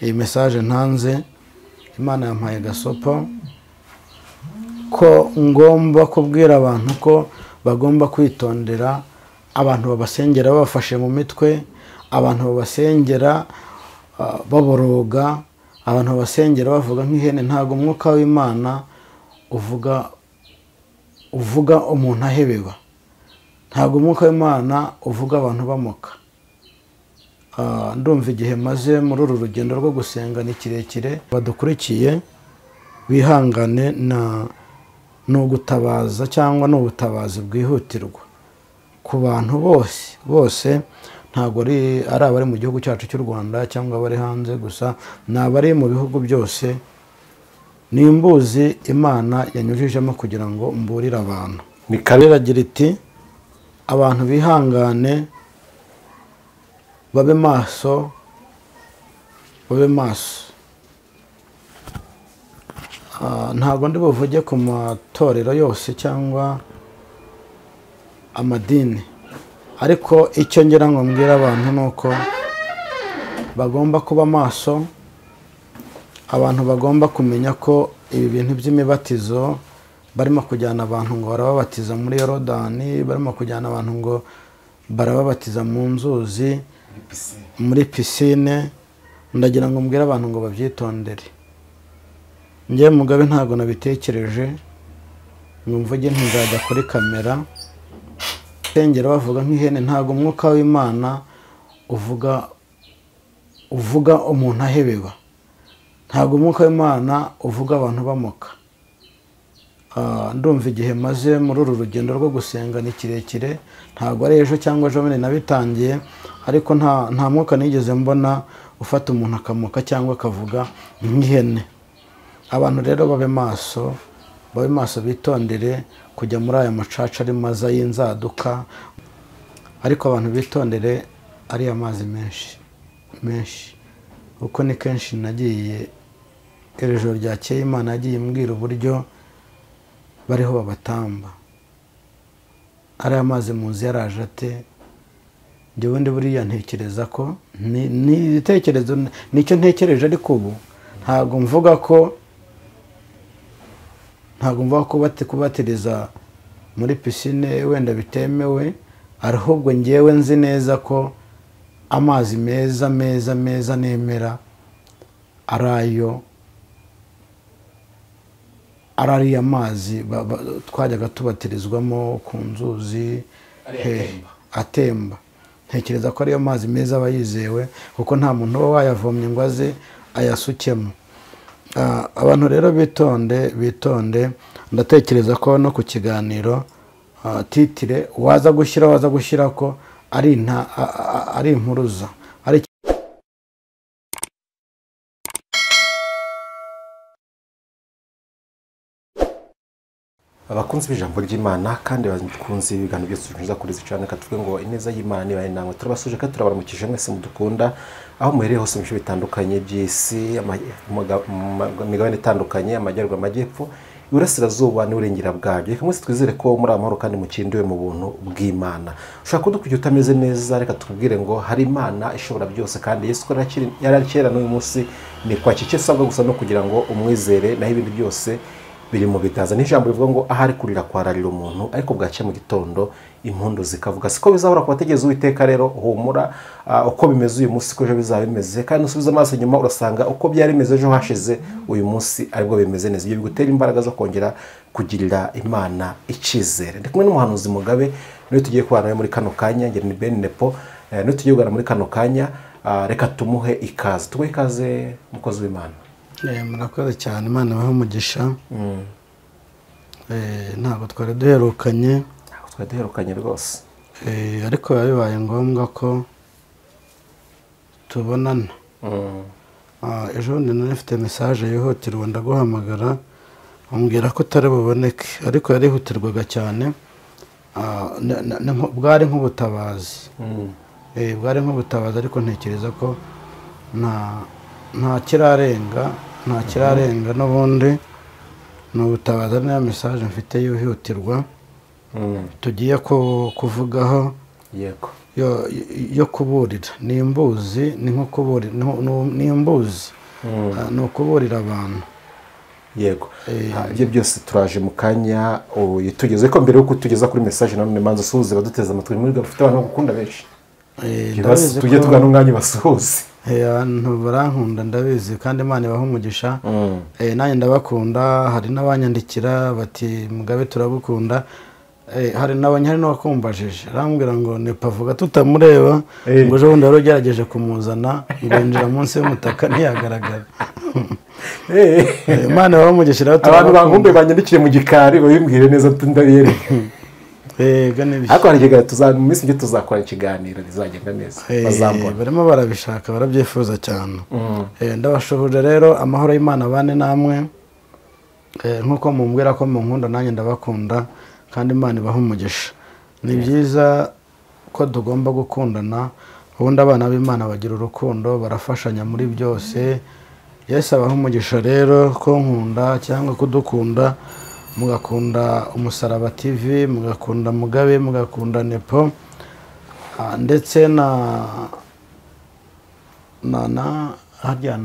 Iyi message ntanze, Imana yampaye gasopo ko ngomba kubwira abantu ko bagomba kwitondera abantu babasengera babafashe mu mitwe, abantu babasengera baboroga, abantu babasengera bavuga nk'ihene. Ntago umwuka w'Imana uvuga umuntu ahebeba, ntago umwuka w'Imana uvuga abantu bamoka. Ndumva igihe maze muri uru rugendo rwo gusenga ni kirekire. Badukurikiye bihangane na no gutabaza cyangwa no ubutabazi bwihutirwa ku bantu bose bose, ntago ari abari mu gihugu cyacu cy'u Rwanda cyangwa abari hanze gusa, n'abari mu bihugu byose. Ni imbuzi Imana yanyujijemo kugira ngo mburire abantu. Ni kare agira iti abantu bihangane, babe maso, babe maso. Ntago ndi buvuge ku matorero yose cyangwa amadini, ariko icyo ngira ngo mbwira abantu nuko bagomba kuba maso. Abantu bagomba kumenya ko ibi bintu by'imibatizo barimo kujyana abantu ngo barababatiza muri Yorodani, barimo kujyana abantu ngo barababatiza mu nzuzi, muri piscine. Ndagira ngo mbwire abantu ngo babyitondere. Njye Mugabe ntago nabitekereje ngo mvuge ntizajya kuri kamera sengera bavuga nk'ihene. Ntago umwuka w'Imana uvuga umuntu ahebeba, ntago umwuka w'Imana uvuga abantu bamoka. Ndumva igihe maze muri uru rugendo rwo gusenga ni kirekire, ntago ari ejo cyangwa ejo bundi nabitangiye, ariko nta mwuka nigeze mbona ufata umuntu akamoka cyangwa akavuga nk'ihene. Abantu rero babe maso, babe maso, bitondere kujya muri aya macaca ari maza y'inzaduka, ariko abantu bitondere ari amazi menshi menshi, kuko ni kenshi nagiye ijoro ryakeye Imana yagiye imbwira uburyo bariho babatamba. Ari amazi muzi yaraje ate? Njye ubundi buriya ntekereza ko ni ibitekerezo nicyo ntekereje, ariko ubu ntago mvuga ko kubatiriza muri piscine wenda bitemewe, ahubwo ngewe nzi neza ko amazi meza meza meza nemera arayo arari amazi twajyaga tubatirizwamo ku nzuzi atemba. Ntekereza ko ariyo mazi meza aba yizewe, kuko nta muntu uba wayavomye ngo aze ayasukemo. Abantu rero bitonde, bitonde. Ndatekereza ko no ku kiganiro titire waza gushyira ko ari ari impuruza, ari abakunzi b'ijambo ry'Imana kandi bakunzi ibiganiro byose tunyuza kuri zicana. Katuvuge ngo ineza y'Imana niba inangwe. Turabasuje kandi turabaramukije mwese mudukunda aho muhereye hose mu bice bitandukanye by'isi, imigabane itandukanye, amajyaruguru, amajyepfo, iburasirazuba n'uburengera bwabyo. Reka mwese twizere ko muri amahoro kandi mukindiwe mu buntu bw'Imana. Ushobora kudukurikira utameze neza, reka tukubwire ngo hari Imana ishobora byose, kandi Yesu ko yari kera n'uyu munsi ni kwakira icyo usabwa gusa no kugira ngo umwizere, naho ibindi byose biri mu biganza. N'ijambo rivuga ngo ahari kurira kwararira umuntu, ariko bwacya mu gitondo impundu zikavuga. Siko bizahora kubategeza Uwiteka. Rero humura, uko bimeze uyu munsi ko ejo bizaba bimeze, kandi usubiza amaso inyuma urasanga uko byari bimeze ejo hashize uyu munsi aribwo bimeze neza. Ibyo bigutera imbaraga zo kongera kugirira Imana icyizere. Ndi kumwe n'umuhanuzi Mugabe, niwe tugiye kubana nawe muri kano kanya. Njye ni Ben Nepo, niwe tugiye kuganira muri kano kanya. Reka tumuhe ikaze, tuguhe ikaze mukozi w'Imana. Murakoze cyane, Imana ibahe umugisha. Ntabwo twari duherukanye, ntabwo twari duherukanye rwose, ariko bibaye ngombwa ko tubonana. Ejo bundi nari mfite message yihutirwa, ndaguhamagara umbwira ko utari buboneke, ariko yarihutirwaga cyane. Bwari nk'ubutabazi, bwari nk'ubutabazi, ariko ntekereza ko nta kirarenga, nta kirarenga n'ubundi ni ubutabazi. Niyo message mfite yihutirwa tugiye kuvugaho. Yego. yo kuburira. Ni imbuzi, ni nko kuburira, ni imbuzi, ni ukuburira abantu. Yego, ibyo byose turaje mu kanya tugeze ko mbere yuko tugeza kuri message nanone manza suhuze baduteze amatwi muri gafite abantu bagukunda benshi. Tujye tugana umwanya basuhuze. Abantu barankunda ndabizi kandi Imana ibaha umugisha. Nanjye ndabakunda. Hari n'abanyandikira bati Mugabe turagukunda. Hari n'abanyari n'abakumbajije arambwira ngo Nepo avuga tutamureba, ngo ejo bundi wari ugerageje kumuzana ngo yinjira munsi y'umutaka ntiyagaragara. Imana ibaha umugisha rero. Abantu bankumbe banyandikiye mu gikari babimbwire neza ndabiyereka. Yego nibyo. Ariko hari igihe mu minsi mike tuzakora ikiganiro bizagenda neza. Bazambona. Barimo barabishaka, barabyifuza cyane. Ndabashuhuje rero, amahoro y'Imana abane namwe. Nkuko mumbwira ko munkunda nanjye ndabakunda kandi Imana ibaha umugisha. Ni byiza ko tugomba gukundana. Ubundi abana b'Imana bagira urukundo, barafashanya muri byose. Yesu abaha umugisha rero ko nkunda cyangwa kudukunda, mugakunda Umusaraba TV, mugakunda Mugabe, mugakunda Nepo, ndetse na na na harya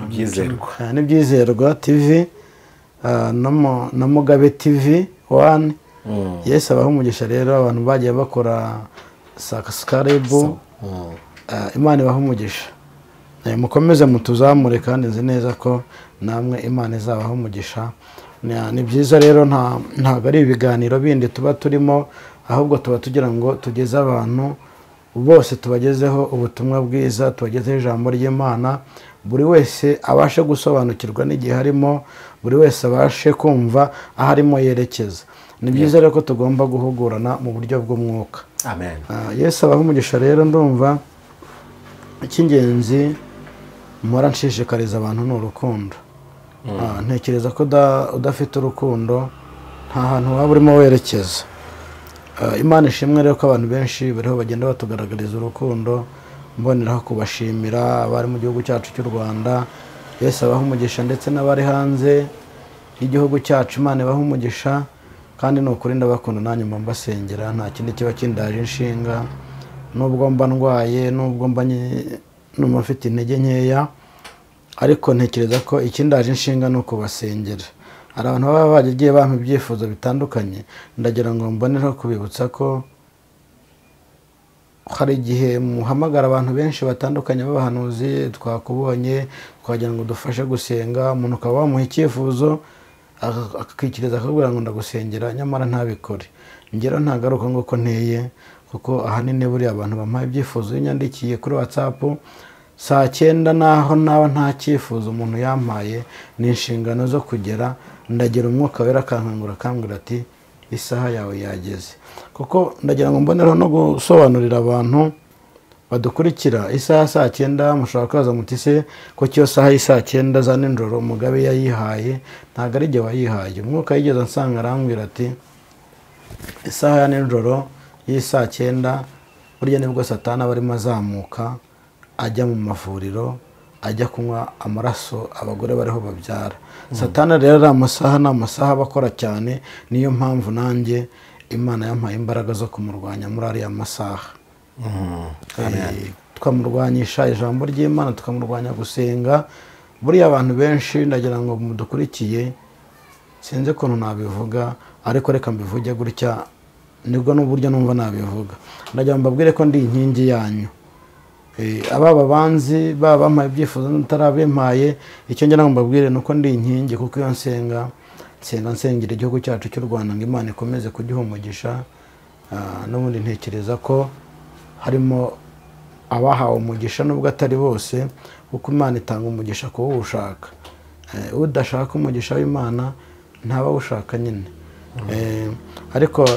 n'Ibyizerwa TV, na Mugabe TV 1. Yesu abaha umugisha rero abantu bagiye bakora subscribe. Imana ibaha umugisha. Mukomeze mutuzamure kandi nzi neza ko namwe Imana izabaha umugisha. Ni byiza rero, ntabwo ari ibiganiro bindi tuba turimo, ahubwo tuba tugira ngo tugeze abantu bose, tubagezeho ubutumwa bwiza, tubagezeho ijambo ry'Imana, buri wese abashe gusobanukirwa n'igihe harimo, buri wese abashe kumva aho arimo yerekeza. Ni byiza rero ko tugomba guhugurana mu buryo bw'umwuka. Amen. Yesu abaha umugisha rero. Ndumva icy'ingenzi mpora nshishikariza abantu ni urukundo. Ntekereza ko udafite urukundo nta hantu waba urimo werekeza. Imana ishimwe rero ko abantu benshi bariho bagenda batugaragariza urukundo. Mboneraho kubashimira abari mu gihugu cyacu cy'u Rwanda, Yesu abaha umugisha, ndetse n'abari hanze y'igihugu cyacu Imana ibaha umugisha. Kandi ni ukuri ndabakunda nanjye mba mbasengera, nta kindi kiba kindaje inshinga, nubwo mba ndwaye, nubwo mba numva mfite intege nkeya, ariko ntekereza ko ikindaje inshinga ni ukubasengera. Hari abantu baba bagiye bampa ibyifuzo bitandukanye, ndagira ngo mbonereho kubibutsa ko hari igihe muhamagara abantu benshi batandukanye b'abahanuzi, twakubonye twagira ngo dufashe gusenga, umuntu ukaba wamuha icyifuzo akikiriza akakubwira ngo ndagusengera, nyamara ntabikore. Ngero ntagaruka ngo ko nteye, kuko ahanini buriya abantu bampaye ibyifuzo iyo nyandikiye kuri WhatsApp saa 9 naho naba nta cyifuzo umuntu yampaye, ni inshingano zo kugera ndagira umwuka wera akankangura akambwira ati isaha yawe yageze. Kuko ndagira ngo mbonereho no gusobanurira abantu badukurikira, isaha saa 9 mushobora kubaza muti se ko cyo saha y'isaa 9 za nijoro Mugabe yayihaye? Ntabwo ari jye wayihaye. Umwuka yigeze ansanga arambwira ati isaha ya nijoro y'isaa 9 burya nibwo Satani aba arimo azamuka ajya mu mavuriro, ajya kunywa amaraso abagore bariho babyara. Satani rero ari amasaha ni amasaha abakora cyane, niyo mpamvu nanjye Imana yampaye imbaraga zo kumurwanya muri ariya masaha. Tukamurwanyisha ijambo ry'Imana, tukamurwanya gusenga. Buriya abantu benshi ndagira ngo mudukurikiye, sinzi ukuntu nabivuga ariko reka mbivuge gutya, nibwo n'uburyo numva nabivuga. Ndagira ngo mbabwire ko ndi inkingi yanyu. Ababa banzi baba bampaye ibyifuzo ntarabimpaye, icyo ngira ngo mbabwire nuko ndi inkingi, kuko iyo nsenga nsenga nsengera igihugu cyacu cy'u Rwanda ngo Imana ikomeze kugiha umugisha. N'ubundi ntekereza ko harimo abahawe umugisha nubwo atari bose, kuko Imana itanga umugisha ku uwushaka. Udashaka umugisha w'Imana ntaba awushaka nyine. Ariko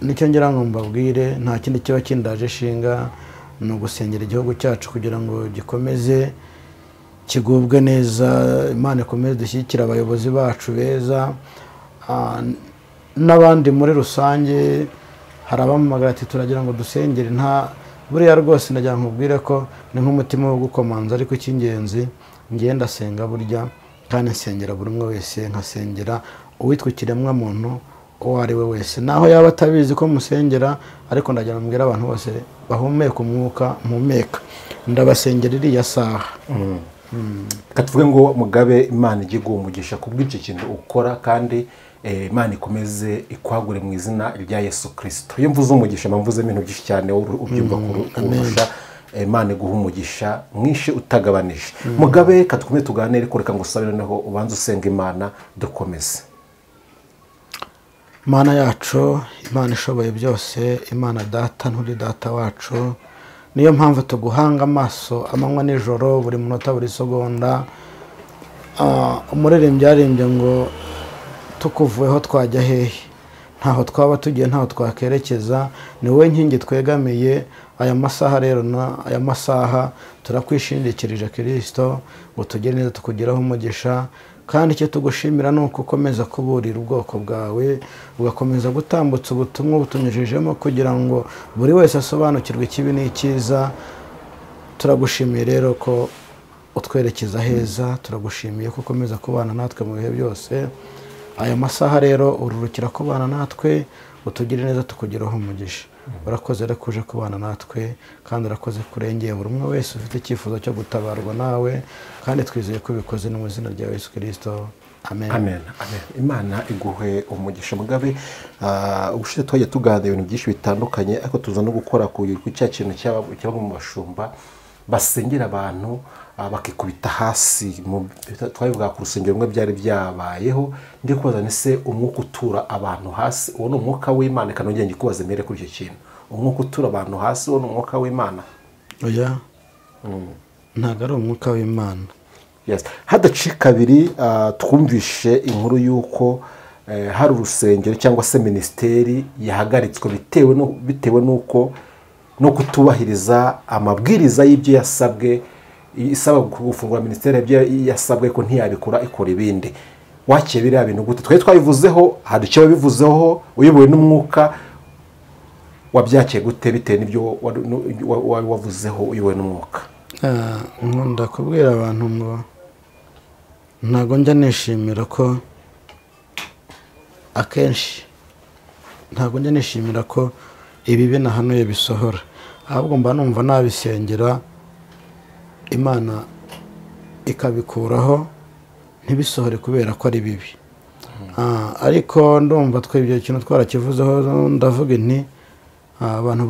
nicyo ngira ngo mbabwire, nta kindi kiba kindaje ishinga ni ugusengera igihugu cyacu kugira ngo gikomeze kigubwe neza, Imana ikomeze dushyigikira abayobozi bacu beza n'abandi muri rusange. Hari abamamagara ati turagira ngo dusengere, nta buriya rwose ndagira ngo nkubwire ko ni nk'umutima wo gukomanza, ariko icy'ingenzi ngiye ndasenga burya, kandi nsengera buri umwe wese, nkasengera uwitwa ikiremwa muntu uwo ari we wese, naho yaba atabizi ko musengera, ariko ndagira ngo mbwire abantu bose bahumeka umwuka mpumeka, ndabasengera iriya saha. Reka tuvuge ngo Mugabe, Imana ijye iguha umugisha ku bw'icyo kintu ukora, kandi Imana ikomeze ikwagure mu izina rya Yesu Kristo. Iyo mvuze umugisha mba mvuze ibintu byinshi cyane, wowe ubyumva kurusha. Imana iguha umugisha mwinshi utagabanije. Mugabe, reka dukomeze tuganire, ariko reka ngusabe noneho ubanze usenga Imana dukomeze. Imana yacu, Imana ishoboye byose, Imana data nturi data wacu, niyo mpamvu tuguhanga amaso amanywa nijoro, buri munota buri segonda. Umuririmbyi yaririmbye ngo tukuvuyeho twajya hehe? Ntaho twaba tugiye, ntaho twakerekeza, ni wowe nkingi twegamiye. Aya masaha rero na aya masaha turakwishingikirije Kristo ngo tugere neza, tukugeraho umugisha. Kandi icyo tugushimira ni uko ukomeza kuburira ubwoko bwawe, ugakomeza gutambutsa ubutumwa butunyujijemo kugira ngo buri wese asobanukirwe ikibi n'icyiza. Turagushimiye rero ko utwerekeza heza, turagushimiye ko ukomeza kubana natwe mu bihe byose. Aya masaha rero ururukira kubana natwe, utugire neza, tukugeraho umugisha. Urakoze rero kuje kubana natwe, kandi urakoze kurengera buri umwe wese ufite icyifuzo cyo gutabarwa nawe, kandi twizeye ko ubikoze no mu izina rya Yesu Kristo. Amen. Amen. Amen. Imana iguhe umugisha Mugabe. Ubushize twagiye tuganira ibintu byinshi bitandukanye, ariko tuza no gukora ku cya kintu cyaba mu bashumba basengera abantu bakikubita hasi. Twabivuga ku rusengero rumwe byari byabayeho. Ndi kubaza ni se umwuka utura abantu hasi uwo ni umwuka w'Imana? Reka nongere ngikubaze mere kuri icyo kintu. Umwuka utura abantu hasi uwo ni umwuka w'Imana? Oya, ntabwo ari umwuka w'Imana. Yes. Hadaciye kabiri twumvishe inkuru y'uko hari urusengero cyangwa se minisiteri yahagaritswe bitewe n'uko no kutubahiriza amabwiriza y'ibyo yasabwe, isaba gufungura minisiteri ibyo yasabwe ko ntiyabikora ikora ibindi. Wakiye biriya bintu gute? Twe twabivuzeho, hari icyo babivuzeho, uyobowe n'umwuka wabyakiye gute bitewe n'ibyo wavuzeho uyobowe n'umwuka? Nkunda kubwira abantu ngo ntabwo njya nishimira ko akenshi ntabwo njya nishimira ko ibibi nahanuye bisohora, ahubwo mba numva nabisengera Imana ikabikuraho ntibisohore kubera ko ari bibi. Ariko ndumva twebwe ikintu twarakivuzeho, ndavuga nti abantu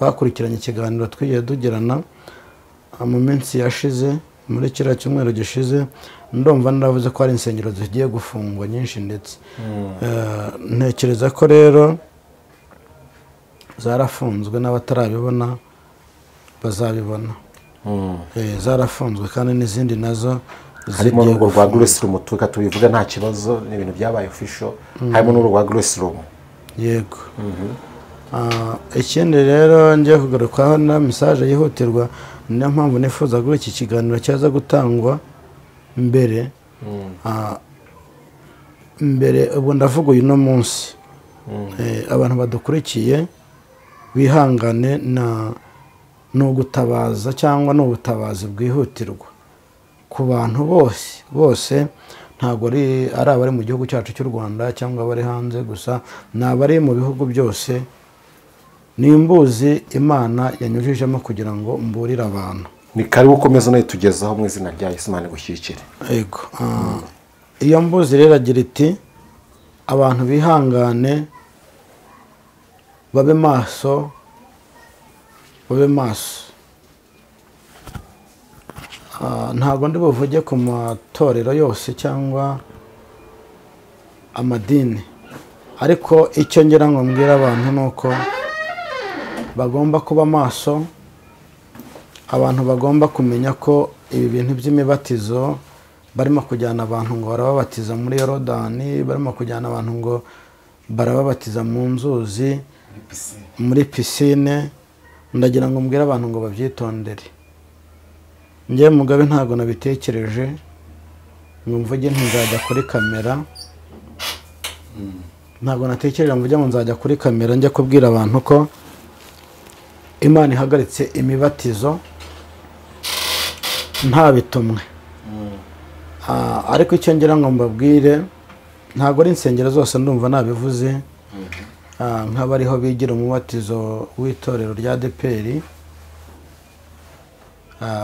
bakurikiranye ikiganiro twigiye tugirana mu minsi yashize, muri kiriya cyumweru gishize, ndumva naravuze ko hari insengero zigiye gufungwa nyinshi, ndetse ntekereza ko rero zarafunzwe n'abatarabibona bazabibona. Zarafunzwe kandi n'izindi nazo harimo n'urwo rwa Grace Room, tuka tubivuga nta kibazo, ni ibintu byabaye official. Harimo n'urwo rwa Grace Room. Yego. Ikindi rero ngiye kugarukaho na message yihutirwa, niyo mpamvu nifuza ko iki kiganiro cyaza gutangwa mbere. Mbere ubwo ndavuga uyu no munsi, abantu badukurikiye bihangane na no gutabaza cyangwa no ubutabazi bwihutirwa ku bantu bose bose, ntabwo ari abari mu gihugu cyacu cy'u Rwanda cyangwa abari hanze gusa, ni abari mu bihugu byose. Ni imbuzi Imana yanyujijemo kugira ngo mburire abantu. Ni karibu ukomeza nayo tugezaho mu izina rya Yesu, Imana igushyigikire. Yego. Iyo mbuzi rero agira iti abantu bihangane, babe maso, babe maso. Ntabwo ndi buvuge ku matorero yose cyangwa amadini, ariko icyo ngira ngo mbwire abantu ni uko bagomba kuba maso. Abantu bagomba kumenya ko ibi bintu by'imibatizo barimo kujyana abantu ngo barababatiza muri Yorodani, barimo kujyana abantu ngo barababatiza mu nzuzi, muri pisine. Ndagira ngo mbwire abantu ngo babyitondere. Njye Mugabe ntabwo nabitekereje ngo mvuge nzajya kuri kamera, ntabwo natekereje mvuge ngo nzajya kuri kamera njya kubwira abantu ko Imana ihagaritse imibatizo nta bitumwe. Ariko icyo ngira ngo mbabwire, Ntabwo ari insengero zose, ndumva nabivuze, nk'abariho bigira umubatizo w'itorero rya ADEPR,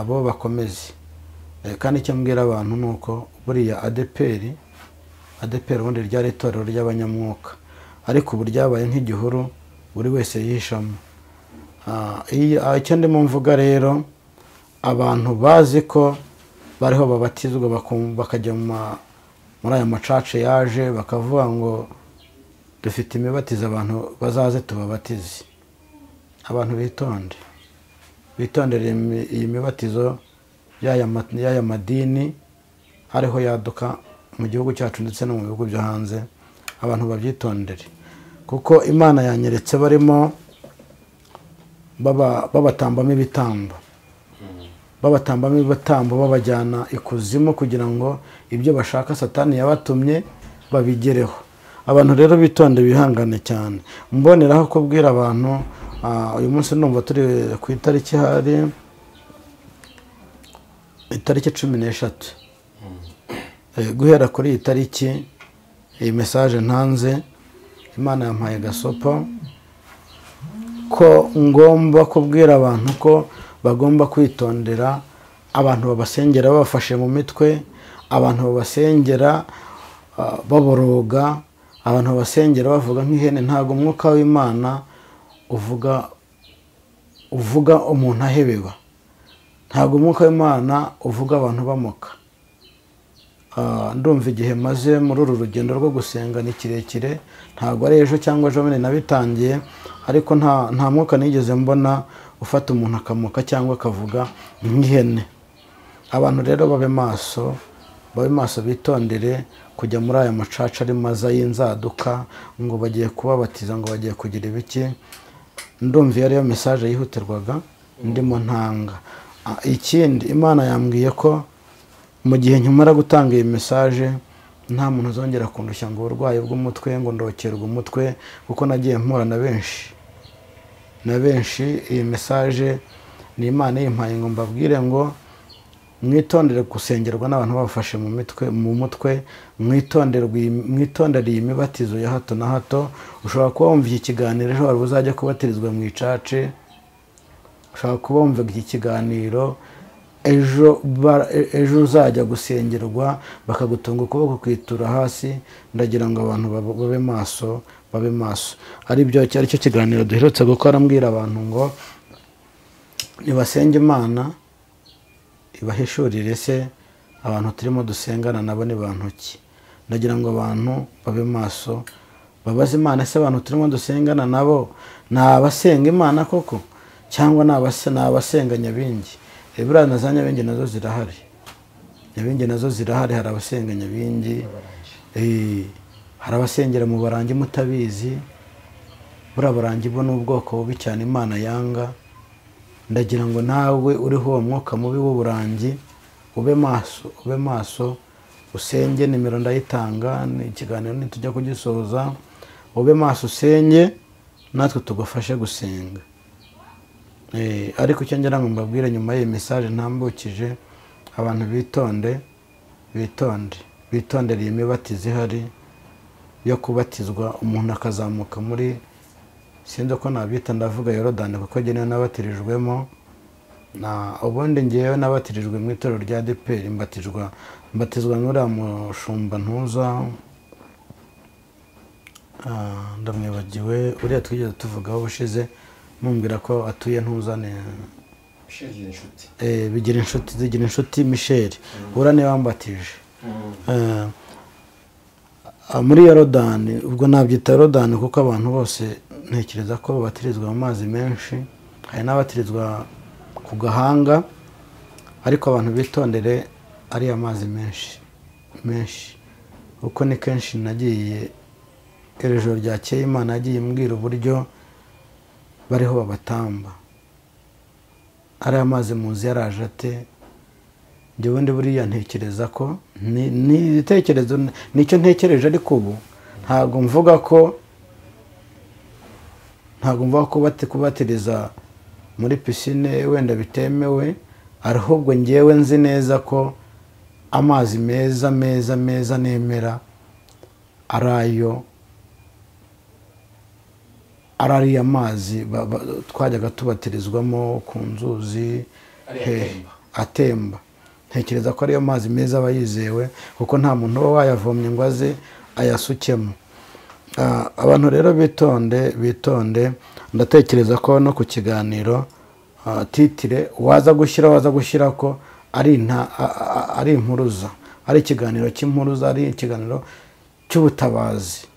bo bakomeze. Kandi icyo mbwira abantu ni uko buriya ADEPR ubundi ryari itorero ry'abanyamwuka, ariko ubu ryabaye nk'igihuru buri wese yihishamo. Icyo ndimo mvuga rero, abantu bazi ko bariho babatizwa bakajya muri aya macace yaje bakavuga ngo dufite imibatizo, abantu bazaze tubabatize. Abantu bitonde, bitondere iyi mibatizo y'aya madini ariho yaduka mu gihugu cyacu ndetse no mu bihugu byo hanze. Abantu babyitondere, kuko Imana yanyeretse barimo babatambamo ibitambo, babatambamo ibitambo, babajyana ikuzimu kugira ngo ibyo bashaka Satani yabatumye babigereho. Abantu rero bitonde, bihangane cyane. Mboneraho kubwira abantu, uyu munsi ndumva turi ku itariki, hari itariki 13. Guhera kuri iyi tariki, iyi message ntanze, Imana yampaye gasopo ko ngomba kubwira abantu ko bagomba kwitondera abantu babasengera babafashe mu mitwe, abantu babasengera baboroga, abantu babasengera bavuga nk'ihene. Ntabwo umwuka w'Imana uvuga umuntu ahebeba, ntabwo umwuka w'Imana uvuga abantu bamoka. Ndumva igihe maze muri uru rugendo rwo gusenga ni kirekire, ntabwo ari ejo cyangwa ejo bundi nabitangiye, ariko nta mwuka nigeze mbona ufata umuntu akamoka cyangwa akavuga nk'ihene. Abantu rero babe maso, babe maso, bitondere kujya muri aya macaca ari maza y'inzaduka ngo bagiye kubabatiza, ngo bagiye kugira ibiki. Ndumva iyo ariyo message yihutirwaga ndimo ntanga. Ikindi, Imana yambwiye ko mu gihe nkimara gutanga iyi message nta muntu uzongera kundushya ngo uburwayi bw'umutwe, ngo ndokerwe umutwe, kuko nagiye mpura na benshi na benshi. Iyi message ni Imana yimpaye ngo mbabwire ngo mwitondere gusengerwa n'abantu babafashe mu mitwe, mu mutwe, mwitondere iyi mibatizo ya hato na hato. Ushobora kuba wumva iki kiganiro ejo wari uzajya kubatirizwa mu icace, ushobora kuba wumva iki kiganiro ejo uzajya gusengerwa bakagutunga ukuboko kwitura hasi. Ndagira ngo abantu babe maso, babe maso. Ari byo cyari cyo kiganiro duherutse gukora, mbwira abantu ngo nibasenge Imana ibahishurire se abantu turimo dusengana nabo ni bantu ki. Ndagira ngo abantu babe maso, babaze Imana, se abantu turimo dusengana nabo ni abasenga Imana koko cyangwa ni abasenga nyabingi? Buriya na za nyabingi nazo zirahari, nyabingi nazo zirahari. Hari abasenga nyabingi, hari abasengera mu barangi mutabizi. Buriya barangi bo ni ubwoko bubi cyane Imana yanga. Ndagira ngo nawe uriho uwo mwuka mubi w'uburangi ube maso, ube maso, usenge. Nimero ndayitanga, ni ikiganiro nitujya kugisoza. Ube maso usenge, natwe tugufashe gusenga. Ariko icyo ngira ngo mbabwire nyuma y'iyi message ntambukije, abantu bitonde, bitonde, bitondere iyi mibatizo ihari yo kubatizwa umuntu akazamuka muri, sinzi ko nabita, ndavuga Yorodani kuko njye niyo nabatirijwemo. Na ubundi ngewe nabatirijwe mu itorero rya ADEPR, mbatizwa n'uriya mushumba ntuza, ndamwibagiwe, uriya twigeze tuvugaho ubushize, mumbwira ko atuye ntuzane bigira inshuti, zigira inshuti Michel, ura niwe wambatije muri Yorodani. Ubwo nabyita Yorodani kuko abantu bose ntekereza ko babatirizwa mu mazi menshi, hari n'abatirizwa ku gahanga, ariko abantu bitondere ariya mazi menshi menshi, kuko ni kenshi nagiye iri joro ryakeye Imana yagiye imbwira uburyo bariho babatamba ariya mazi muzi yaraje ate. Njye ubundi buriya ntekereza ko ni ibitekerezo, nicyo ntekereje, ariko ubu ntabwo mvuga ko kubatiriza muri pisine wenda bitemewe, ahubwo ngewe nzi neza ko amazi meza meza meza nemera ari ariya mazi twajyaga tubatirizwamo ku nzuzi atemba. Ntekereza ko ariyo mazi meza aba yizewe, kuko nta muntu uba wayavomye ngo aze ayasukemo. Abantu rero bitonde. Ndatekereza ko no ku kiganiro titire waza gushyira ko ari impuruza, ari ikiganiro cy'impuruza, ari ikiganiro cy'ubutabazi,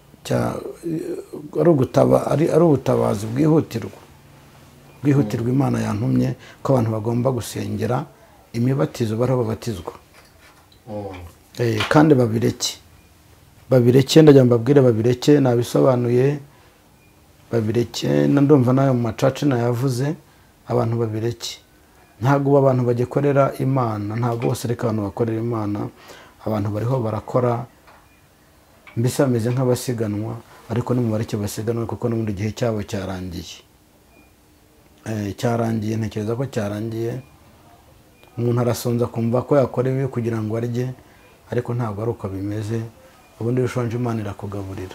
ari ubutabazi bwihutirwa. Imana yantumye ko abantu bagomba gusengera imibatizo bariho babatizwa, kandi babireke. Ndagira mbabwire babireke, nabisobanuye babireke, ndumva nayo mu macaci nayavuze. Abantu babireke, ntabwo abantu bagikorera Imana, ntabwo bose reka abantu bakorera Imana. Abantu bariho barakora mbese bameze nk'abasiganwa, ariko nimubareke basiganwe, kuko n'ubundi gihe cyabo cyarangiye. Cyarangiye, ntekereza ko cyarangiye. Umuntu arasonza kumva ko yakora ibi kugira ngo arye, ariko ntabwo ari uko bimeze. Ubundi ushonje Imana irakugaburira.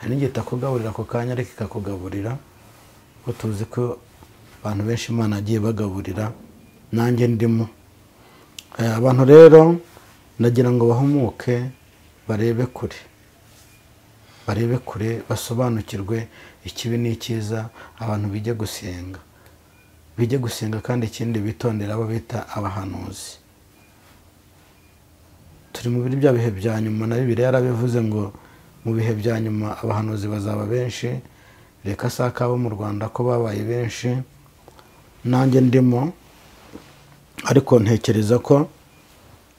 Hari n'igihe itakugaburira ako kanya, ariko ikakugaburira. Ko tuzi ko abantu benshi Imana agiye bagaburira, nanjye ndimo. Abantu rero ndagira ngo bahumuke, barebe kure, basobanukirwe ikibi n'icyiza. Abantu bijye gusenga, kandi ikindi bitondera abo bita abahanuzi. Turi mu biri bya bihe bya nyuma, na Bibiliya yarabivuze ngo mu bihe bya nyuma abahanuzi bazaba benshi. Reka saka abo mu Rwanda ko babaye benshi, nanjye ndimo, ariko ntekereza ko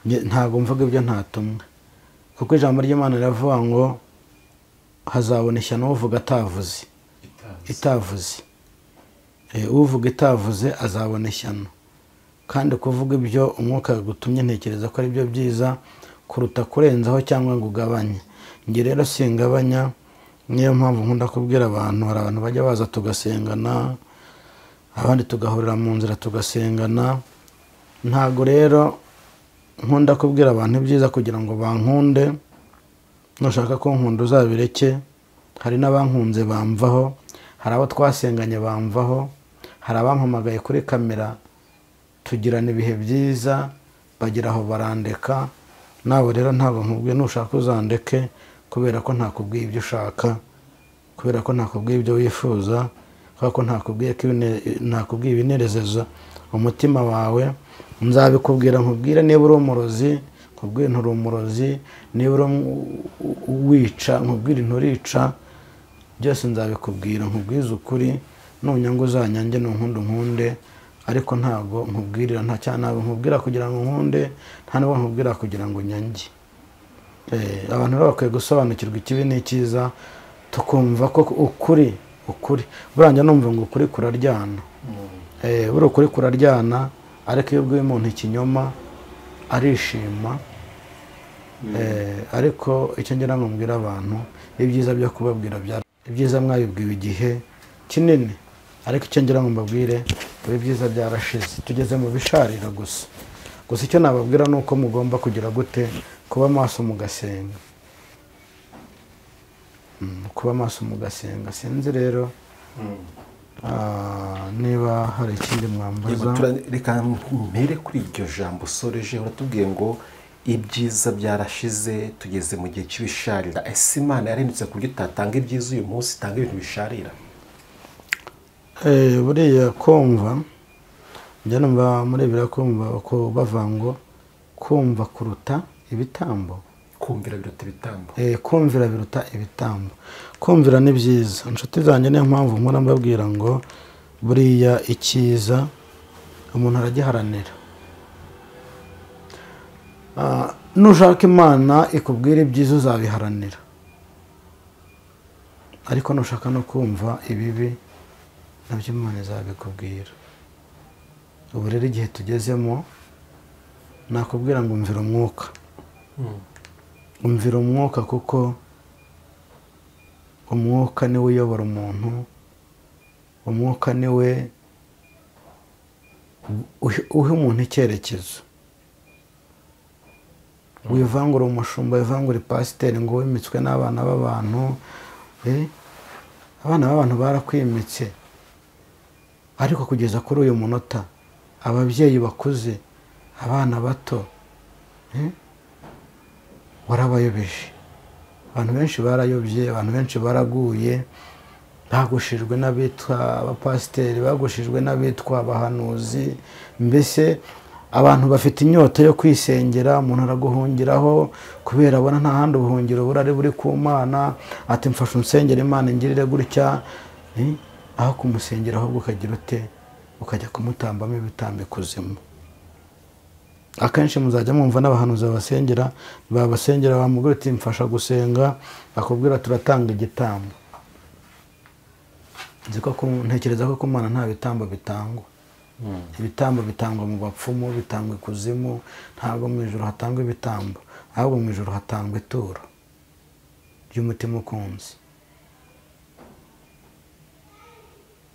ntabwo mvuga ibyo ntatumwe, kuko ijambo ry'Imana riravuga ngo hazabona ishyano uvuga atavuze itavuze. Uvuga itavuze azabona ishyano. Kandi kuvuga ibyo umwuka yagutumye ntekereza ko ari byo byiza kuruta kurenzaho cyangwa ngo ugabanye. Njye rero singabanya, niyo mpamvu nkunda kubwira abantu. Hari abantu bajya baza tugasengana, abandi tugahurira mu nzira tugasengana. Ntago rero nkunda kubwira abantu ibyiza kugira ngo bankunde. Nushaka ko nkunda uzabireke. Hari n'abankunze bamvaho, hari abo twasenganye bamvaho, hari abampamagaye kuri kamera tugirana ibihe byiza, bagira aho barandeka. Nawe rero ntabwo nkubwiye nushaka uzandeke, kubera ko ntakubwiye ibyo ushaka, kubera ko ntakubwiye ibyo wifuza, kubera ko ntakubwiye ibinerezeza umutima wawe. Nzabikubwira, nkubwire niba uri umurozi, nkubwire nturi umurozi, niba uri uwica, nkubwire nturica. Byose nzabikubwira, nkubwize ukuri. Nunyanga uzanyange, nunkunde unkunde, ariko ntabwo nkubwirira, nta cyane ntabwo nkubwira kugira ngo nkunde, nta nubwo nkubwira kugira ngo nyange. Abantu rero bakwiye gusobanukirwa ikibi n'icyiza, tukumva ko ukuri burangira. Numva ngo ukuri kuraryana, buri ukuri kuraryana, ariko iyo ubwiye umuntu ikinyoma arishima. Ariko icyo ngira ngo mbwire abantu, ibyiza byo kubabwira ibyiza mwabibwiwe igihe kinini, ariko icyo ngira ngo mbabwire, ibyiza byarashize, tugeze mu bisharira gusa. Gusa icyo nababwira ni uko mugomba kugira gute, kuba maso mugasenga, kuba maso mugasenga. Sinzi rero niba hari ikindi mwambaza. Reka mpere kuri iryo jambo usoreje, uratubwiye ngo ibyiza byarashize, tugeze mu gihe cy'ibisharira. Ese Imana yarahindutse ku buryo itatanga ibyiza uyu munsi, itanga ibintu bisharira? Buriya kumva, njya numva muri Bibiliya kumva ko bavuga ngo kumva kuruta ibitambo, kumvira biruta ibitambo. Kumvira biruta ibitambo. Kumvira ni byiza inshuti zanjye, niyo mpamvu mpora mbabwira ngo buriya icyiza umuntu aragiharanira. Nushaka Imana ikubwira ibyiza uzabiharanira, ariko nushaka no kumva ibibi nabyo Imana izabikubwira. Ubu rero igihe tugezemo nakubwira ngo umvira umwuka, umvira umwuka, kuko umwuka niwe uyobora umuntu, umwuka niwe uha umuntu icyerekezo. Wivangura umushumba, wivangura pasiteri ngo wimitswe n'abana b'abantu. Abana b'abantu barakwimitse, ariko kugeza kuri uyu munota ababyeyi bakuze, abana bato, warabayobeje. Abantu benshi barayobye, abantu benshi baraguye, bagushijwe n'abitwa abapasiteri, bagushijwe n'abitwa abahanuzi. Mbese abantu bafite inyota yo kwisengera, umuntu araguhungiraho kubera abona nta handi ubuhungiro burari buri ku Mana, ati mfasha unsengere Imana ingirire gutya. Aho kumusengera ahubwo ukagira ute? Ukajya kumutambamo ibitambo ikuzimu. Akenshi muzajya mwumva n'abahanuzi babasengera, babasengera bamubwira uti mfasha gusenga, bakubwira turatanga igitambo. Nzi ko ntekereza ko ku Mana nta bitambo bitangwa. Ibitambo bitangwa mu bapfumu, bitangwa ikuzimu, ntabwo mu ijuru hatangwa ibitambo, ahubwo mu ijuru hatangwa ituro ry'umutima ukunze.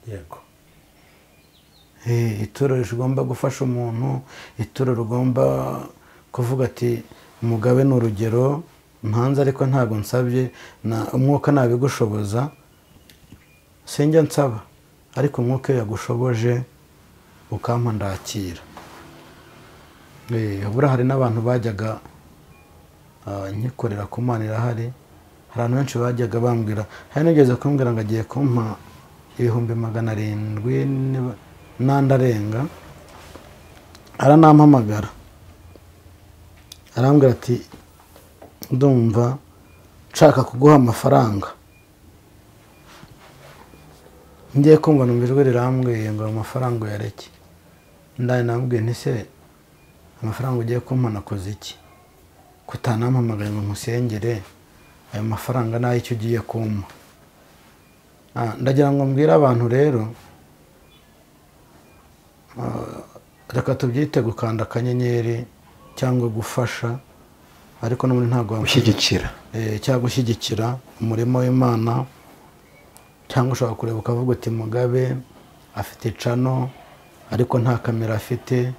Yego. Ituro rigomba gufasha umuntu, ituro rigomba kuvuga ati Mugabe ni urugero ntanze, ariko ntabwo nsabye, umwuka nabigushoboza sinjya nsaba, ariko umwuka yagushoboje ukampa ndakira. Buriya hari n'abantu bajyaga nkikorera ku Mana irahari, hari abantu benshi bajyaga bambwira, hari n'ugeze kumbwira ngo agiye kumpa 700,000 n'andi arenga, aranampamagara arambwira ati ndumva nshaka kuguha amafaranga. Ngiye kumva numva ijwi rirambwiye ngo amafaranga uyareke. Ndaye namubwiye nti se amafaranga ugiye kumpa nakoze iki? Kutanampamagaye ngo nkusengere, ayo mafaranga n'ay'icyo ugiye kumpa. Ndagira ngo mbwire abantu rero, reka tubyite gukanda akanyenyeri cyangwa gufasha, ariko n'ubundi ntabwo gushyigikira, cyangwa gushyigikira umurimo w'Imana, cyangwa ushobora kureba ukavuga uti Mugabe afite icano ariko nta kamera afite,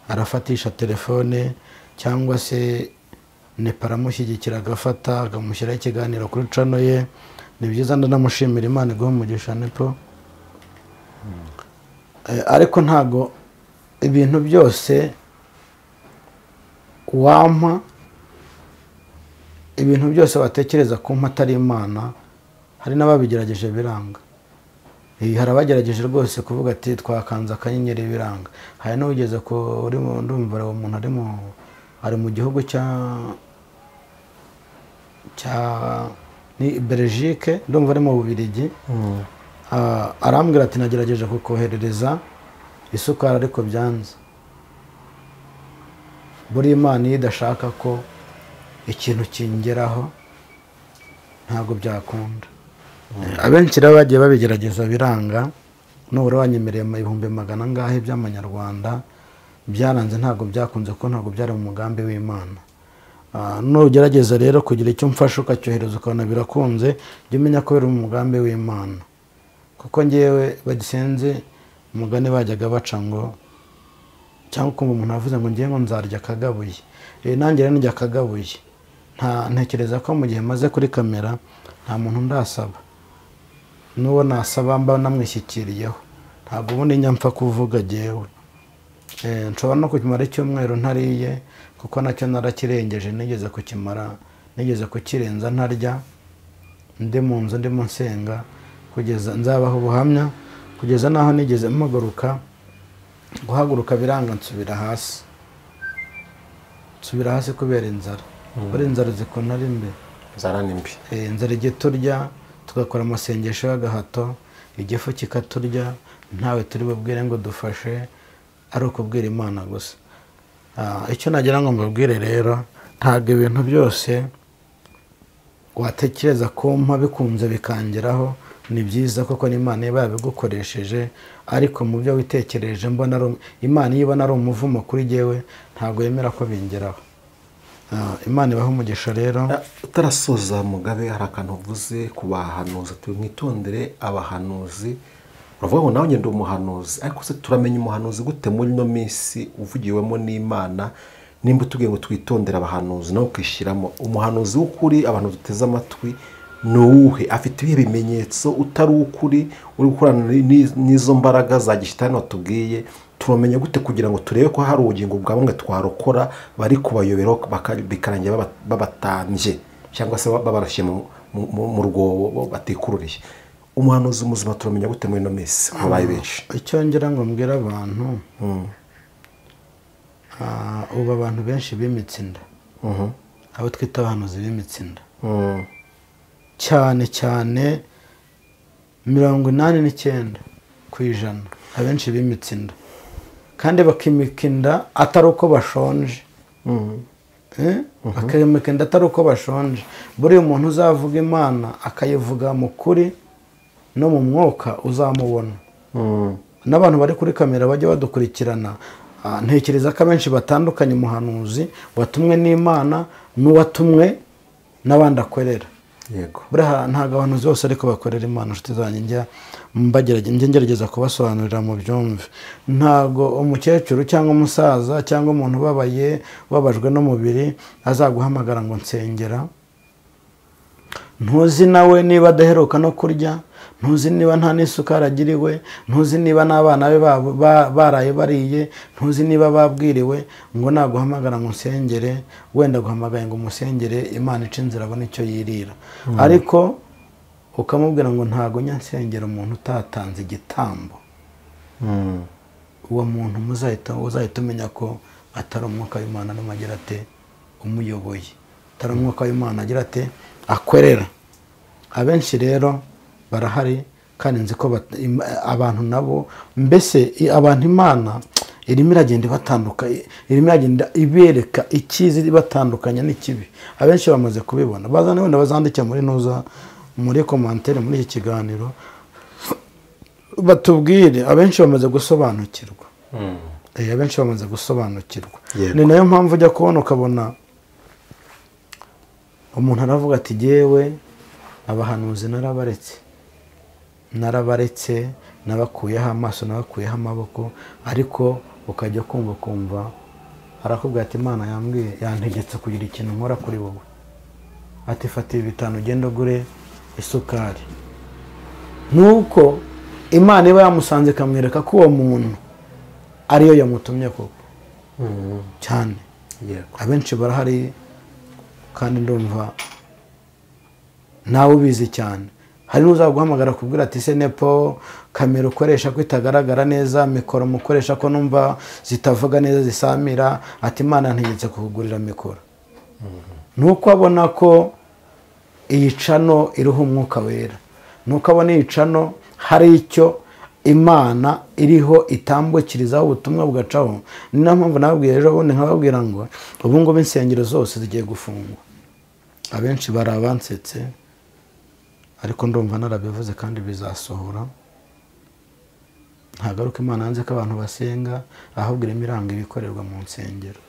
arafatisha telefone, cyangwa se Nepa aramushyigikira agafata akamushyiraho ikiganiro kuri cano ye. Ni byiza, ndanamushimira, Imana iguhe umugisha Nepo. Ariko ntago ibintu byose wampa, ibintu byose watekereza kumpa atari Imana, hari n'ababigerageje biranga. Hari abagerageje rwose kuvuga ati twakanze akanyenyeri biranga. Hari n'ugeze ko uri mu ndumva uwo muntu ari mu gihugu cya ni Belgique, ndumva ari mu Bubiligi. Arambwira ati nagerageje kukoherereza isukari ariko byanze. Buri Imana iyo idashaka ko ikintu kingeraho ntabwo byakunda. Abenshi rero bagiye babigerageza biranga, nubura wanyemereye 400,000 angahe by'amanyarwanda, byaranze, ntabwo byakunze kuko ntabwo byari mu mugambi w'Imana. Nugerageza rero kugira icyo mfasha ukacyohereza ukabona birakunze, jya umenya ko biri mu mugambi w'Imana. Kuko ngewe bagisenze umugani bajyaga baca ngo, cyangwa ukumva umuntu avuze ngo ngiye ngo nzarya akagabuye, nanjye rero njya akagabuye. Ntekereza ko mu gihe maze kuri kamera nta muntu ndasaba, n'uwo nasaba mba namwishyikiriyeho, ntabwo ubundi njya mpfa kuvuga jyewe. Nshobora no kukimara icyumweru ntariye, kuko nacyo narakirengeje, nigeze kukimara, nigeze kukirenza ntarya, ndi mu nzu ndimo nsenga, kugeza nzabaho ubuhamya, kugeza naho nigeze mpaguruka, guhaguruka biranga nsubira hasi, nsubira hasi kubera inzara. Buri inzara zikunda ari mbi, inzara ni mbi. Inzara ijya turya tugakora amasengesho y'agahato, igifu kikaturya, ntawe turi bubwire ngo dufashe, ari ukubwira Imana gusa. Icyo nagira ngo mbabwire rero, ntabwo ibintu byose watekereza kumpa bikunze bikangeraho, ni byiza koko n'Imana iba yabigukoresheje, ariko mu byo witekereje mbona Imana iyo ibona ari umuvumo kuri jyewe ntabwo yemera ko bingeraho. Imana ibahe umugisha rero. Utarasoza Mugabe, hari akantu uvuze ku bahanuzi, mwitondere abahanuzi. Uravuga ngo nawe ngende umuhanuzi, ariko se turamenya umuhanuzi gute muri ino minsi uvugiwemo n'Imana? Nimba tubwiye ngo twitondere abahanuzi nawe ukishyiramo umuhanuzi w'ukuri, abantu duteze amatwi ni uwuhe? Afite ibihe bimenyetso utari ukuri uri gukorana n'izo mbaraga za gishitani watubwiye? Turamenya gute kugira ngo turebe ko hari ubugingo bwa bamwe twarokora bari kubayobera bikarangira babatambye cyangwa se babarashye mu rwobo batikururiye? Umuhanuzi muzima turamenya gute muri ino minsi habaye benshi? Icyo ngira ngo mbwira abantu, ubu abantu benshi bimitse inda, abo twita abahanuzi bimitse inda cyane cyane 89% abenshi bimitse inda, kandi bakimika inda atari uko bashonje. Bakimika inda atari uko bashonje. Buriya umuntu uzavuga Imana akayivuga mu kuri no mu mwuka uzamubona. N'abantu bari kuri kamera bajya badukurikirana, ntekereza ko abenshi batandukanye umuhanuzi watumwe n'Imana n'uwatumwe n'abandi akorera. Yego. Buriya ntabwo abahanuzi bose ariko bakorera Imana, inshuti zanjye njya ngerageza kubasobanurira mu byumve. Ntabwo umukecuru cyangwa umusaza cyangwa umuntu ubabaye ubabajwe n'umubiri azaguhamagara ngo nsengera. Ntuzi nawe niba adaheruka no kurya, ntuzi niba nta n'isukari agiriwe, ntuzi niba n'abana be baraye bariye, ntuzi niba babwiriwe, ngo naguhamagara ngo nsengere, wenda guhamagaye ngo umusengere Imana ice inzira abone icyo yirira. Ariko ukamubwira ngo ntago njya nsengera umuntu utatanze igitambo. Uwo muntu uzahita umenya ko atari umwuka w'Imana arimo agira ate umuyoboye, atari umwuka w'Imana agira ate akwerera. Abenshi rero barahari, kandi nzi ko abantu nabo mbese abantu Imana irimo iragenda ibatanduka, irimo iragenda ibereka icyiza ibatandukanya n'ikibi. Abenshi bamaze kubibona, bazana wenda bazandike muri ntuza muri commentaire muri iki kiganiro batubwire. Abenshi bamaze gusobanukirwa. Abenshi bamaze gusobanukirwa. Ni nayo mpamvu ujya kubona ukabona umuntu aravuga ati jyewe abahanuzi narabaretse, nabakuyeho amaso, nabakuyeho amaboko, ariko ukajya kumva arakubwira ati Imana yambwiye yantegetse kugira ikintu nkora kuri wowe, ati fata ibi 5 ugende ugure isukari. Nuko Imana iba yamusanze ikamwereka ko uwo muntu ariyo yamutumye koko. Cyane. Abenshi barahari kandi ndumva nawe ubizi cyane. Hari n'uzaguhamagara kubwira ati se nepo kamera ukoresha ko itagaragara neza, mikoro mukoresha ko numva zitavuga neza zisamira, ati Imana ntegetse kukugurira mikoro. Nuko abona ko iyi cano iriho umwuka wera, nuko abona iyi cano hari icyo Imana iriho itambukirizaho ubutumwa bugacaho. Ni nayo mpamvu nababwiye ejo bundi nkababwira ngo ubu ngubu insengero zose zigiye gufungwa. Abenshi barabansetse, ariko ndumva narabivuze kandi bizasohora. Ntagaruka Imana yanze ko abantu basenga, ahubwo irimo iranga ibikorerwa mu nsengero.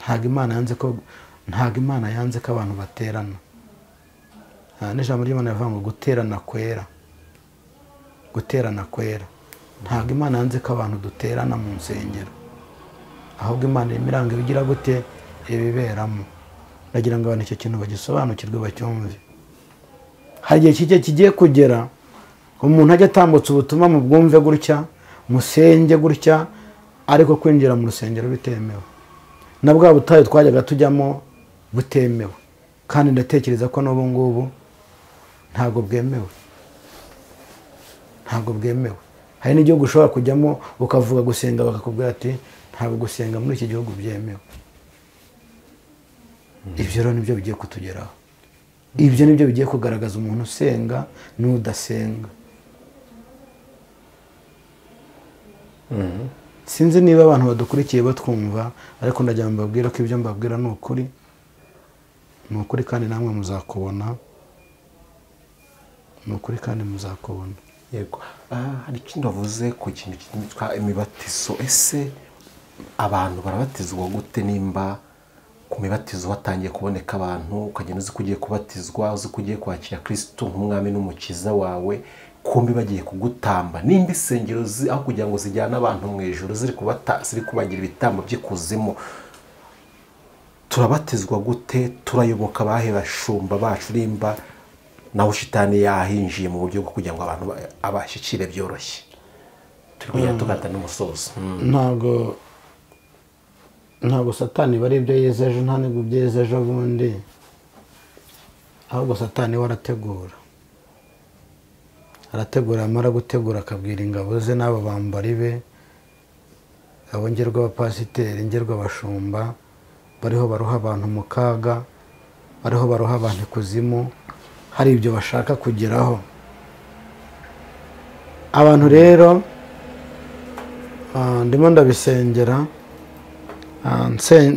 Ntabwo Imana yanze ko abantu baterana. N'ijambo ry'Imana rivuga ngo guterana kwera. Guterana kwera. Ntabwo Imana yanze ko abantu duterana mu nsengero, ahubwo Imana irimo iranga ibigira gute ibiberamo. Ndagira ngo abantu icyo kintu bagisobanukirwe bacyumve. Hari igihe kijya kigiye kugera umuntu ajya atambutsa ubutumwa mu bwumve gutya, musenge gutya, ariko kwinjira mu rusengero bitemewe. Na bwa butayu twajyaga tujyamo butemewe, kandi ndatekereza ko n'ubu ngubu ntabwo bwemewe. Ntabwo bwemewe. Hari n'igihugu ushobora kujyamo ukavuga gusenga bakakubwira ati ntabwo gusenga muri iki gihugu byemewe. Ibyo rero nibyo bigiye kutugeraho. Ibyo nibyo bigiye kugaragaza umuntu usenga n'udasenga. Sinzi niba abantu badukurikiye batwumva, ariko ndagira mbabwira ko ibyo mbabwira ni ukuri. Ni ukuri kandi namwe muzakubona. Ni ukuri kandi muzakubona. Yego. Hari ikindi wavuze ku kintu cyitwa imibatizo. Ese abantu barabatizwa gute nimba ku mibatizo watangiye kuboneka abantu, ukagenda uzi ko ugiye kubatizwa, uzi ko ugiye kwakira Kristo nk'umwami n'umukiza wawe, Kumbi bagiye kugutamba. Nimba insengero aho kugira ngo zijyane abantu mu ijuru ziri kubagira ibitambo by'ikuzimu, turabatizwa gute? Turayoboka abahe bashumba bacu nimba naho shitani yahinjiye mu buryo bwo kugira ngo abantu abashyikire byoroshye? Turi kugenda tugata n'umusozo. Ntabwo satani bari ibyo yize ejo, nta nibwo ibyo yize ejo bundi, ahubwo satani we arategura, amara gutegura akabwira ingabo ze n'abo bambari be, abo ngerwa abapasiteri, ngerwa abashumba, bariho baroha abantu mu kaga, bariho baroha abantu ikuzimu, hari ibyo bashaka kugeraho. Abantu rero ndimo ndabisengera,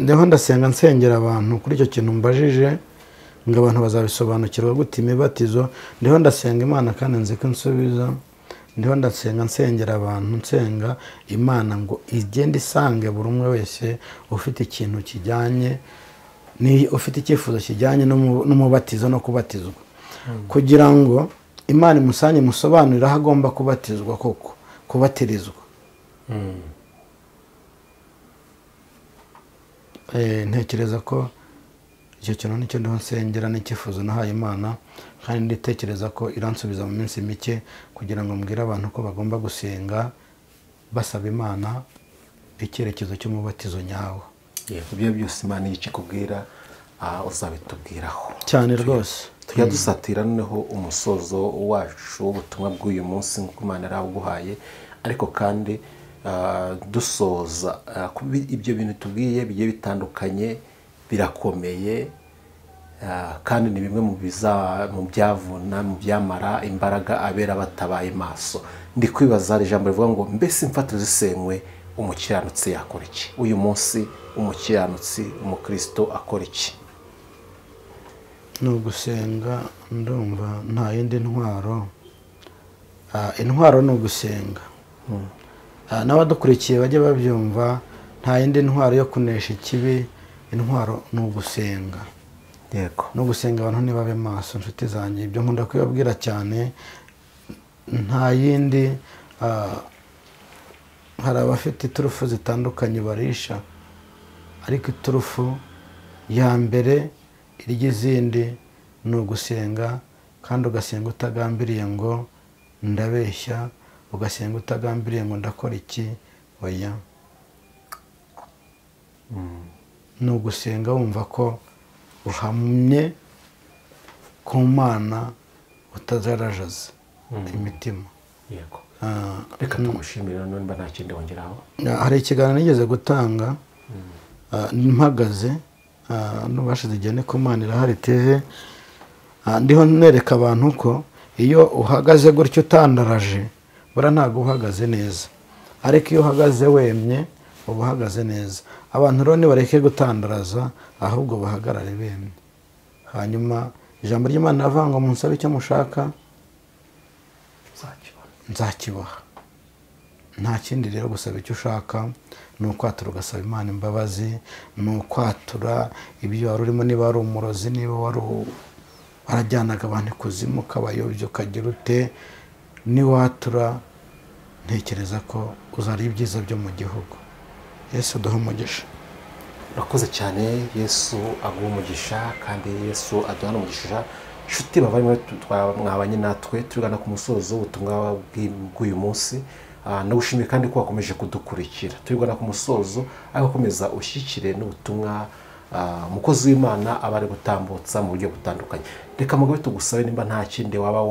ndiho ndasenga nsengera abantu kuri icyo kintu mbajije, ngo abantu bazabisobanukirwa gute imibatizo. Ndiho ndasenga Imana kandi nzi ko insubiza. Ndiho ndasenga nsengera abantu, nsenga Imana ngo igende isange buri umwe wese ufite ikintu kijyanye, ni ufite icyifuzo kijyanye n'umubatizo no kubatizwa, kugira ngo Imana imusanye imusobanurire aho agomba kubatizwa koko, kubatirizwa. Ntekereza ko icyo kintu nicyo ndiho nsengera, n'icyifuzo nahaye Imana, kandi nditekereza ko iransubiza mu minsi mike, kugira ngo mbwire abantu ko bagomba gusenga basaba Imana icyerekezo cy'umubatizo nyawo. Ibyo byose Imana ikikubwira uzabitubwiraho cyane rwose. Tujya dusatira noneho umusozo wacu w'ubutumwa bw'uyu munsi nk'uko Imana yarabuguhaye, ariko kandi dusoza ibyo bintu tubwiye bigiye bitandukanye birakomeye, kandi ni bimwe mu byavuna, mu byamara imbaraga abera batabaye maso. Ndi kwibaza ijambo rivuga ngo mbese imfatiro zisenywe umukiranutsi yakora iki? Uyu munsi umukiranutsi umukristo akora iki? Ni ugusenga. Ndumva nta yindi ntwaro, intwaro ni ugusenga. N'abadukurikiye bajye babyumva, nta yindi ntwaro yo kunesha ikibi, intwaro ni ugusenga. Yego, no gusenga abantu ntibabe maso. Inshuti zanjye, ibyo nkunda kubabwira cyane, nta yindi. Hari abafite iturufu zitandukanye barisha, ariko iturufu ya mbere irya izindi ni ugusenga, kandi ugasenga utagambiriye ngo ndabeshya, ugasenga utagambiriye ngo ndakora iki, oya. Ni ugusenga wumva ko uhamye ku Mana, utazarajaza imitima. Yego, reka tugushimire none mba nta kindi wongeraho. Hari ikiganiro nigeze gutanga mpagaze, n'ubashize igihe ni ku Mana irahari TV, ndiho nereka abantu ko iyo uhagaze gutyo utandaraje, bura ntabwo uhagaze neza, ariko iyo uhagaze wemye uba uhagaze neza. Abantu rero nibareke gutandaraza, ahubwo bahagarare bemye. Hanyuma ijambo ry'Imana rivuga ngo munsabe icyo mushaka nzakibaha. Nta kindi rero gusaba icyo ushaka ni ukwatura ugasaba Imana imbabazi, ni ukwatura ibyo wari urimo, niba wari umurozi, niba wari warajyanaga abantu ikuzimu ukabayobya ukagira ute, niwatura ntekereza ko uzarya ibyiza byo mu gihugu. Yesu aduhe umugisha. Urakoze cyane. Yesu aguhe umugisha, kandi Yesu aduha umugisha. Nshuti bavandimwe mwabanye natwe, turigana ku musozo w'ubutumwa bw'uyu munsi. Ndagushimiye kandi ko wakomeje kudukurikira. Turigana ku musozo, ariko komeza ushyikire n'ubutumwa umukozi w'Imana aba ari gutambutsa mu buryo butandukanye. Reka mugabe tugusabe nimba nta kindi waba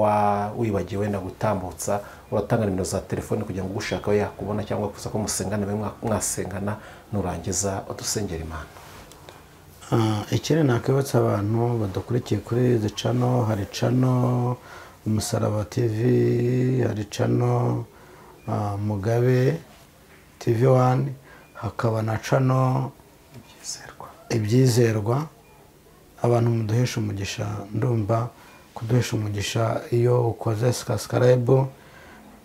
wibagiwe na gutambutsa, uratanga nimero za telefone kugira ngo ugushaka we yakubona, cyangwa kuza ko musengana mwasengana, nurangiza udusengera Imana. Ikindi nakwibutsa abantu badukurikiye kuri izi channel, hari channel Umusaraba TV, hari channel Mugabe TV 1, hakaba na channel Ibyizerwa. Abantu muduhesha umugisha, ndumva kuduhesha umugisha iyo ukoze subscribe,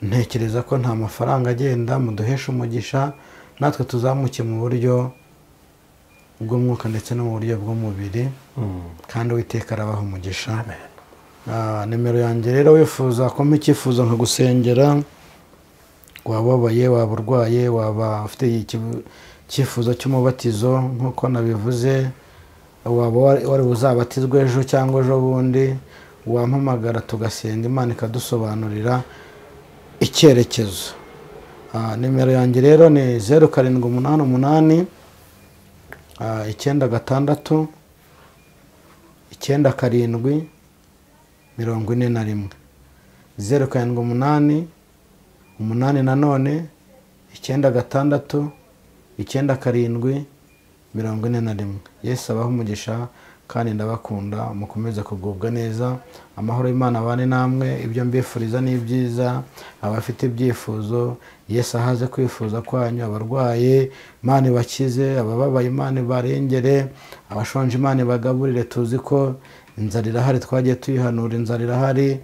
ntekereza ko nta mafaranga agenda. Muduhesha umugisha natwe tuzamuke mu buryo bw'umwuka ndetse no mu buryo bw'umubiri, kandi Uwiteka arabaha umugisha. Amen. Nimero yanjye rero wifuza kumpa icyifuzo nkagusengera, wababaye, waba urwaye, waba ufite icyifuzo cy'umubatizo nk'uko nabivuze, waba wari buzabatizwe ejo cyangwa ejo bundi, wampamagara tugasenga Imana ikadusobanurira icyerekezo. Nimero yanjye rero ni 0788 96 97 41, 078 8 nanone 96 97 41. Yesu abahe umugisha kandi ndabakunda, mukomeze kugubwa neza, amahoro y'Imana abane namwe. Ibyo mbifuriza ni ibyiza, abafite ibyifuzo Yesu ahaze kwifuza kwanyu, abarwaye Imana ibakize, abababaye Imana ibarengere, abashonje Imana ibagaburire. Tuzi ko inzara irahari, twagiye tuyihanura, inzara irahari.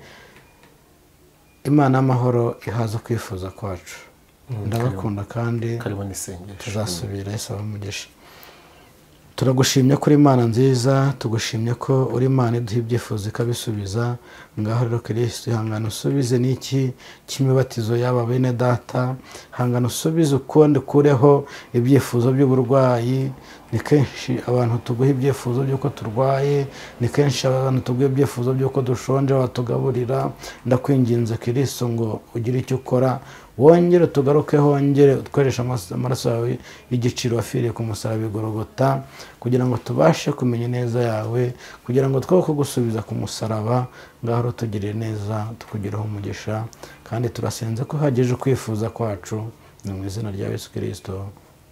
Imana y'amahoro ihaze kwifuza kwacu. Ndabakunda kandi tuzasubira. Yesu abahe umugisha. Turagushimye kuri Imana nziza, tugushimye ko uri Imana iduha ibyifuzo ikabisubiza. Ngaho rero Kristo, ihangane usubize n'iki cy'imibatizo y'aba bene data, ihangane usubize ukundi ukureho ibyifuzo by'uburwayi. Ni kenshi abantu tuguha ibyifuzo by'uko turwaye, ni kenshi abantu tuguha ibyifuzo by'uko dushonje batugaburira. Ndakwinginze Kristo ngo ugire icyo ukora, wongere tugaruke, hongere utwereshe amaraso yawe y'igiciro wafiriye ku musaraba i Golgotha, kugira ngo tubashe kumenya neza yawe, kugira ngo twe kugusubiza ku musaraba. Ngaho tugirire neza, tukugireho umugisha, kandi turasenze ko uhagije kwifuza kwacu. Ni mu izina rya Yesu Kristo,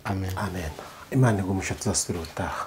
amen. Amen. Imana igumisha, tuzasubira ubutaha.